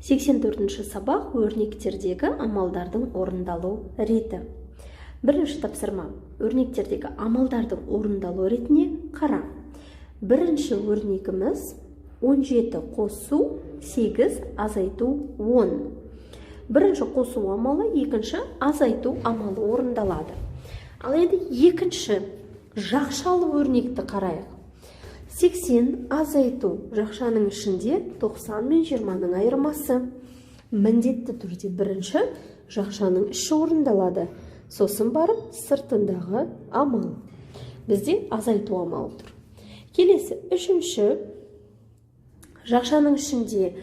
84-ші сабақ. Өрнектердегі амалдардың орындалу реті. Бірінші тапсырма: өрнектердегі амалдардың орындалу ретіне қара. Бірінші өрнегіміз: 17 қосу 8 азайту 10. Бірінші қосу амалы, екінші азайту амалы орындалады. Ал енді екінші жақшалы өрнекті қарайық. 80 азайту, жақшаның ішінде 90 мен 20-ның айырмасы. Міндетті түрде бірінші жақшаның іші орындалады, сосын барып сыртындағы амал. Бізде азайту амалы тұр. Келесі үшінші жақшаның ішінде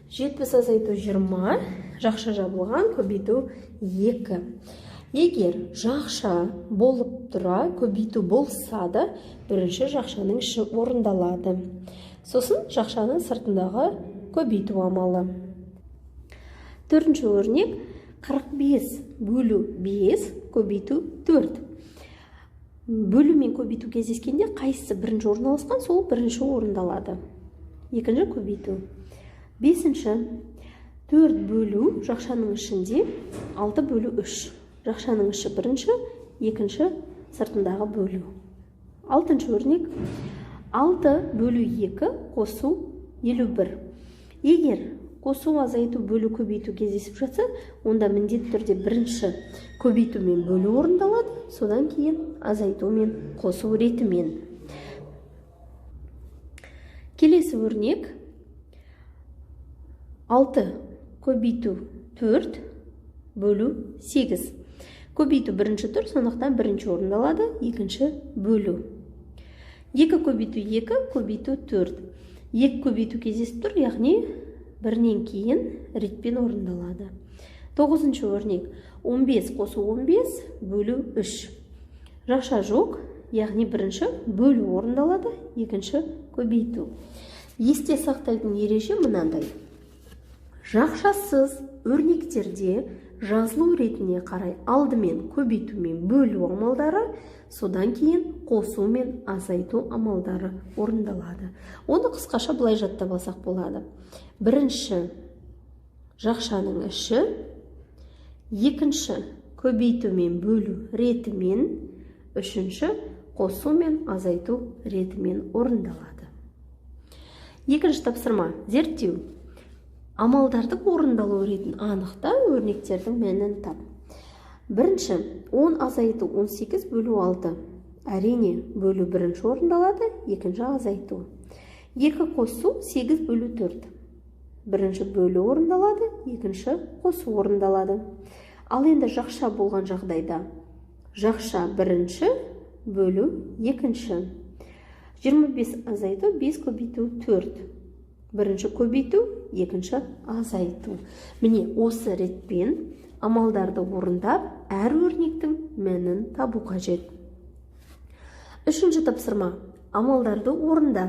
70 азайту 20, жақша жабылған, көбейту 2. Егер жақша болып тұра көбейту болса да, бірінші жақшаның іші орындалады, сосын жақшаның сыртындағы көбейту амалы. Төртінші өрнек: 45 бөлу 5 көбейту 4. Бөлу мен көбейту кездескенде, қайсысы бірінші орналасқан, сол бірінші орындалады, екінші көбейту. Бесінші: 4 бөлу, жақшаның ішінде 6 бөлу 3. Жақшаның іші бірінші, екінші сыртындағы бөлу. Алтыншы өрнек: 6 бөлу 2 қосу 51. Егер қосу, азайту, бөлу, көбейту кездесіп жатса, онда міндетті түрде бірінші көбейту мен бөлу орындалады, содан кейін азайту мен қосу ретімен. Келесі өрнек: 6 көбейту 4 бөлу 8. Көбейту бірінші тұр, сондықтан бірінші орындалады, екінші бөлу. 2 көбейту 2 көбейту 4. 2 көбейту кездесіп тұр, яғни бірінен кейін ретпен орындалады. Тоғызыншы өрнек: 15 қосу 15 бөлу 3. Жақша жоқ, яғни бірінші бөлу орындалады, екінші көбейту. Есте сақтайтын ереже мынандай: жақшасыз өрнектерде жазылу ретіне қарай алдымен көбейту мен бөлу амалдары, содан кейін қосу мен азайту амалдары орындалады. Оны қысқаша былай жаттап алсақ болады: бірінші жақшаның іші, екінші көбейту мен бөлу ретімен, үшінші қосу мен азайту ретімен орындалады. Екінші тапсырма: зерттеу. Амалдардың орындалу ретін анықта, өрнектердің мәнін тап. Бірінші: 10 азайту 18 бөлу 6. Әрине, бөлу бірінші орындалады, екінші азайту. 2 қосу 8 бөлу 4. Бірінші бөлу орындалады, екінші қосу орындалады. Ал енді жақша болған жағдайда жақша бірінші, бөлу екінші. 25 азайту 5 көбейту 4. Бірінші көбейту, екінші азайту. Міне, осы ретпен амалдарды орындап, әр өрнектің мәнін табу қажет. Үшінші тапсырма: амалдарды орында.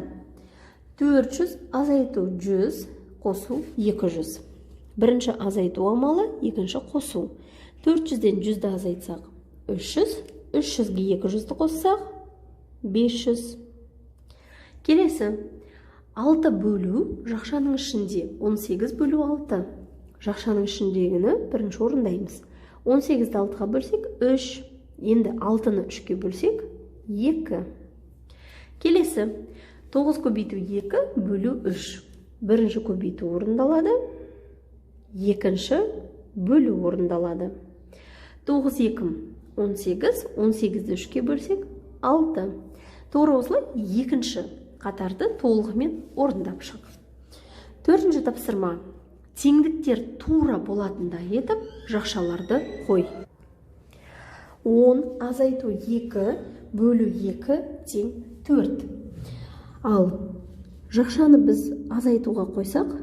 400 азайту 100 қосу 200. Бірінші азайту амалы, екінші қосу. 400-ден 100-ді азайтсақ, 300. 300-ге 200-ді қоссақ, 500. Келесі: 6 бөлу, жақшаның ішінде 18 бөлу 6. Жақшаның ішіндегіні бірінші орындаймыз. 18-ді 6-ға бөлсек, 3. Енді 6-ны 3-ке бөлсек, 2. Келесі: 9 көбейту 2 бөлу 3. Бірінші көбейту орындалады, екінші бөлу орындалады. 9 2 18, 18-ді 3-ке бөлсек, 6. Тура осылай екінші қатарды толығымен орындап шық. Төртінші тапсырма: теңдіктер тура болатындай етіп жақшаларды қой. 10 азайту 2 бөлу 2 тең 4. Ал жақшаны біз азайтуға қойсақ,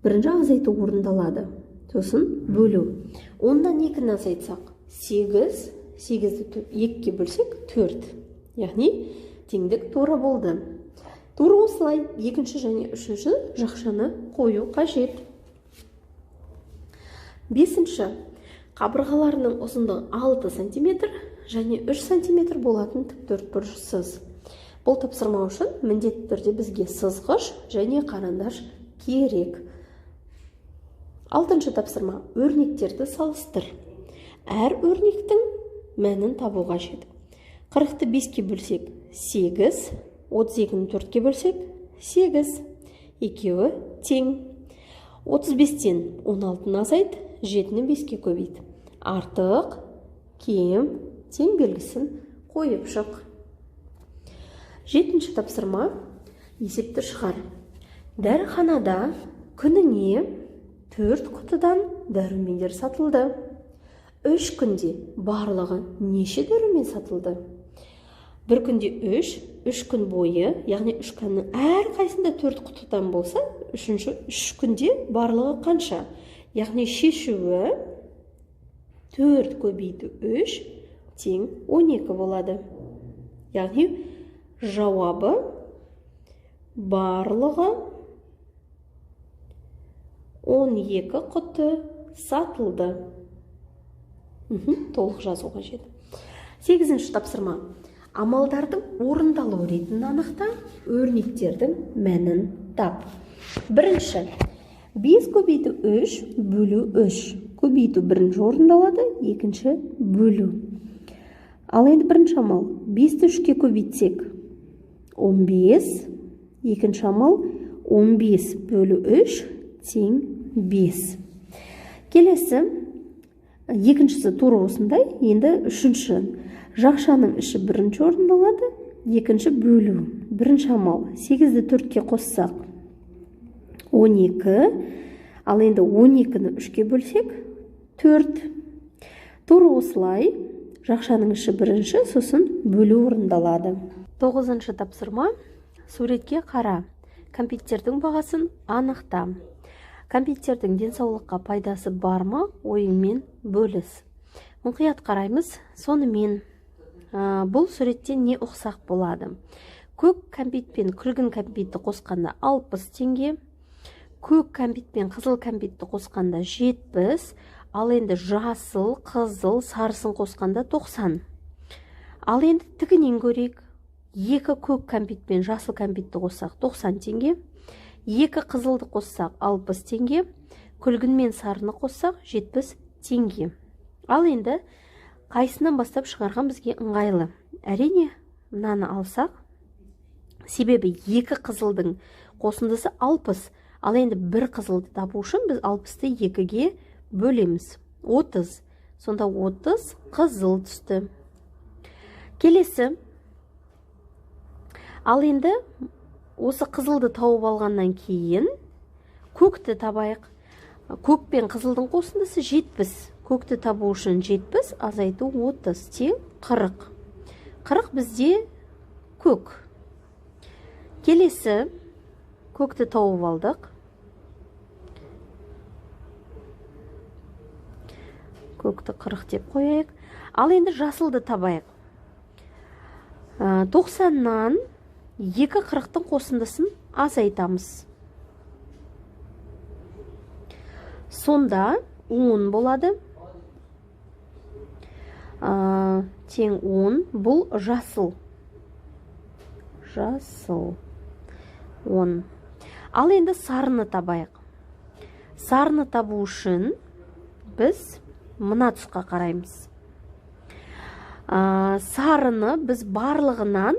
бірінші азайту орындалады, сосын бөлу. 10-дан 2-ні азайтсақ, 8. 8-ді 2-ге бөлсек, 4, яғни теңдік тура болды. Тура осылай екінші және үшінші жақшаны қою қажет. Бесінші: қабырғаларының ұзындығы 6 сантиметр және 3 сантиметр болатын тік төртбұрыш сыз. Бұл тапсырма үшін міндетті түрде бізге сызғыш және қарандаш керек. Алтыншы тапсырма. Өрнектерді салыстыр. Әр өрнектің мәнін табу қажет. 40-ты 5-ке бөлсек 8, 32-ні 4-ке бөлсек 8. Екеуі тең. 35-тен 16-ны азайт, 7-ні 5-ке көбейт. Артық, кем, тең белгісін қойып шық. Жетінші тапсырма. Есепті шығар. Дәріханада күніне 4 құтыдан дәрумендер сатылды. 3 күнде барлығы неше дәрумен сатылды? Бір күнде 3, 3 күн бойы, яғни 3 күннің әрқайсында 4 құтыдан болса, 3 күнде барлығы қанша? Яғни шешуі 4 көбейту 3 тең 12 болады. Яғни жауабы барлығы 12 құты сатылды. Толық жазу қажет. 8-ші тапсырма. Амалдардың орындалу ретін анықта, өрнектердің мәнін тап. Бірінші, 5 көбейту 3 бөлу 3. Көбейту бірінші орындалады, екінші бөлу. Ал енді бірінші амал, 5-ті 3-ке көбейтсек 15, екінші амал 15 бөлу 3 тең 5. Келесі, екіншісі тура осындай, енді үшінші. Жақшаның іші бірінші орындалады, екінші бөлу. Бірінші амал, 8-ді 4-ке қоссақ 12, ал енді 12-ні 3-ке бөлсек 4. Тура осылай жақшаның іші бірінші, сосын бөлу орындалады. 9-шы тапсырма. Суретке қара. Кәмпиттердің бағасын анықта. Кәмпиттердің денсаулыққа пайдасы бар ма? Ойыңмен бөліс. Мұқият қараймыз. Сонымен бұл суретте не ұқсақ болады? Көк кәмпит пен күлгін кәмпитті қосқанда 60 теңге, көк кәмпит пен қызыл кәмпитті қосқанда 70, ал енді жасыл, қызыл, сарысын қосқанда 90. Ал енді тігінен көрейік. 2 көк кәмпит пен жасыл кәмпитті қоссақ 90 теңге, 2 қызылды қоссақ 60 теңге, күлгін мен сарыны қоссақ 70 теңге. Ал енді қайсынан бастап шығарған бізге ыңғайлы? Әрине, мынаны алсақ, себебі 2 қызылдың қосындысы 60, ал енді бір қызылды табу үшін біз 60-ты 2-ге бөлеміз. 30. Сонда 30 қызыл түсті. Келесі. Ал енді осы қызылды тауып алғаннан кейін көкті табайық. Көк пен қызылдың қосындысы 70. Көкті табу үшін 70 азайту 30 тең 40. 40 бізде көк. Келесі көкті тауып алдық. Көкті 40 деп қояйық. Ал енді жасылды табайық. 90-нан 2 40-тың қосындысын азайтамыз. Сонда 10 болады. Тең 10, бұл жасыл. Жасыл 10. Ал енді сарыны табайық. Сарыны табу үшін біз мына тұсқа қараймыз. Сарыны біз барлығынан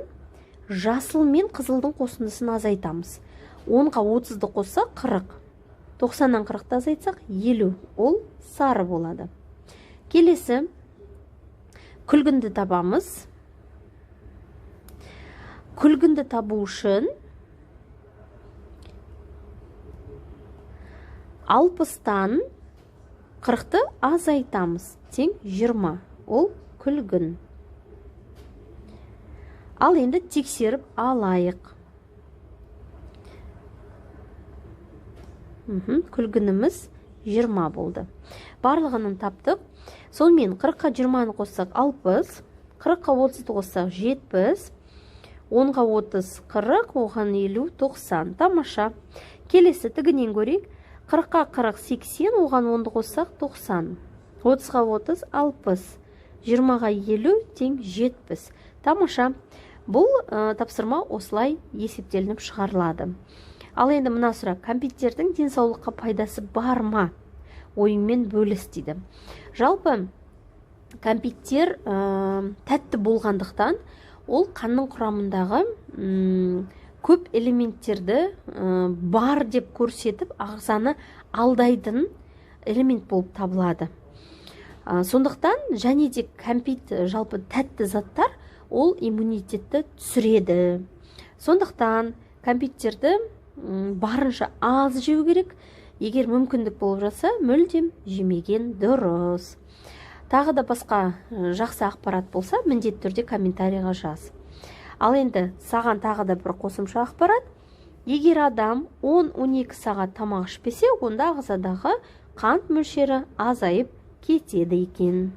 жасыл мен қызылдың қосындысын азайтамыз. 10-ға 30-ды қоссақ 40. 90-нан 40-ты азайтсақ 50. Ол сары болады. Келесі күлгінді табамыз. Күлгінді табу үшін 60-тан 40-ты азайтамыз. Тең 20. Ол күлгін. Ал енді тексеріп алайық. Күлгініміз 20 болды. Барлығының таптық. Сонымен 40-қа 20-ны қоссақ 60, 40-қа 30-ды қоссақ 70, 10-ға 30 40, оған 50 90. Тамаша. Келесі тігінен көрейік. 40-қа 40 80, оған 10-ды қоссақ 90. 30-ға 30 60, 20-ға 50 тең 70. Тамаша. Бұл тапсырма осылай есептелініп шығарылады. Ал енді мына сұрақ, кәмпиттердің денсаулыққа пайдасы бар ма? Ойыңмен бөліс дейді. Жалпы кәмпиттер тәтті болғандықтан, ол қанның құрамындағы көп элементтерді бар деп көрсетіп, ағзаны алдайтын элемент болып табылады. Сондықтан және де кәмпит, жалпы тәтті заттар ол иммунитетті түсіреді. Сондықтан кәмпиттерді барынша аз жеу керек. Егер мүмкіндік болып жатса, мүлдем жемеген дұрыс. Тағы да басқа жақсы ақпарат болса, міндетті түрде комментарийға жаз. Ал енді саған тағы да бір қосымша ақпарат: егер адам 10-12 сағат тамақ ішпесе, онда ағзадағы қант мөлшері азайып кетеді екен.